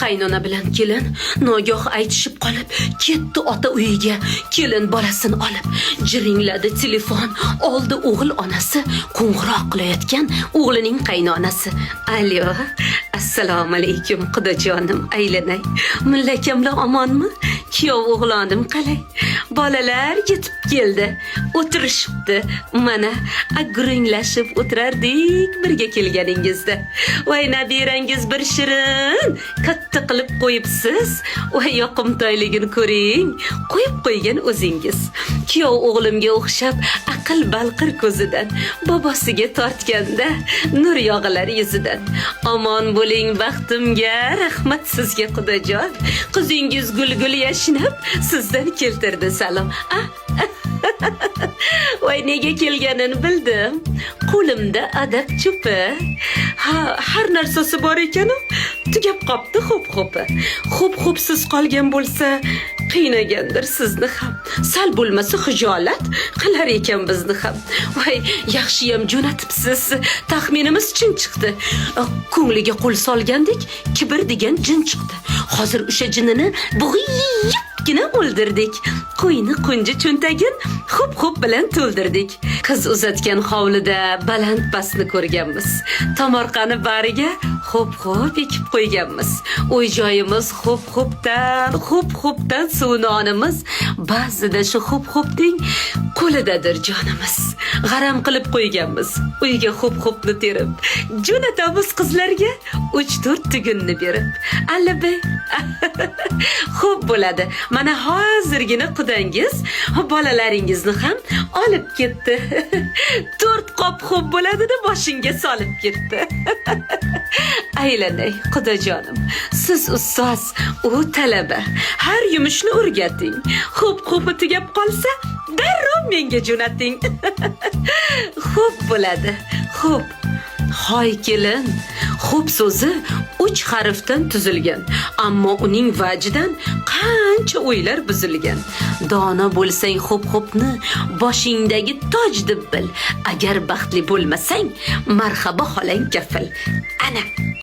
Qaynona bilan kelin nogoh aytishib qolib, ketdi ota uyiga. Kelin bolasini olib, jiringladi telefon, oldi o'g'il onasi, qo'ng'iroq qilayotgan o'g'lining qaynonasi. Alo, assalomu alaykum, qudajonim, aylanay. Mullakamlar omonmi? Kuyov o'g'lonim qalay? Bolalar yetib keldi. O'tirishibdi. Mana, gurunglashib o'tirardik birga kelganingizda. Voy, nabirangiz bir shirin, katta qilib qo'yibsiz. Voy, yoqimtoyligini ko'ring. Qo'yib qo'ygan o'zingiz. Kuyov o'g'limga o'xshab aql balqir ko'zidan, bobosiga tortganda nur yog'ilar yuzidan. Omon bo'ling baxtimga, rahmat sizga, xudojon. Qizingiz gul-gul yashnab sizdan keltirdi salom. Ah, voy, nega kelganini bildim. Qo'limda adab cho'pi. Ha, har narsasi bor ekanu, tugab qopti xo'p-xo'pi. Xo'p-xo'psiz qolgan bo'lsa, qiynagandir sizni ham. Sal bo'lmasa xijolat qilar ekan bizni ham. Voy, yaxshiyam jo'natibsiz. Taxminimiz chin chiqdi. Ko'ngliga qo'l solgandek kibr degan jin chiqdi. Hozir o'sha jinini bug'iyibgina o'ldirdik. Qo'yni qunji cho'ntagin xo'p-xo'p bilan to'ldirdik. Qiz uzatgan hovlida baland pastni ko'rganmiz. Tomorqani bariga xo'p-xo'p ekib qo'yganmiz. Uy joyimiz xo'p-xo'pdan, xo'p-xo'pdan suvnonimiz. Ba'zida shu xo'p-xo'pning qo'lidadir jonimiz. G'aram qilib qo'yganmiz. Uyga xo'p-xo'pni terib, jo'natamiz qizlarga 3-4 tugunni berib. Allabay. Xo'p bo'ladi. Mana hozirgina qudangiz bolalaringizni ham olib ketdi. 4 qop xo'p bo'ladi deb boshingga solib ketdi. Aylanay, xudojonim. Siz ustoz, u talaba. Har yumushni o'rgating. Xo'p xo'pi tugab qolsa, darrov menga jo'nating. Xo'p bo'ladi. Xo'p. Hoy kelin, xo'p so'zi uch harfdan tuzilgan, ammo uning vajidan qancha o'ylar buzilgan. Dono bo'lsang, xo'p xo'pni boshingdagi toj deb bil. Agar baxtli bo'lmasang, marhabo xolang kafil. Ana.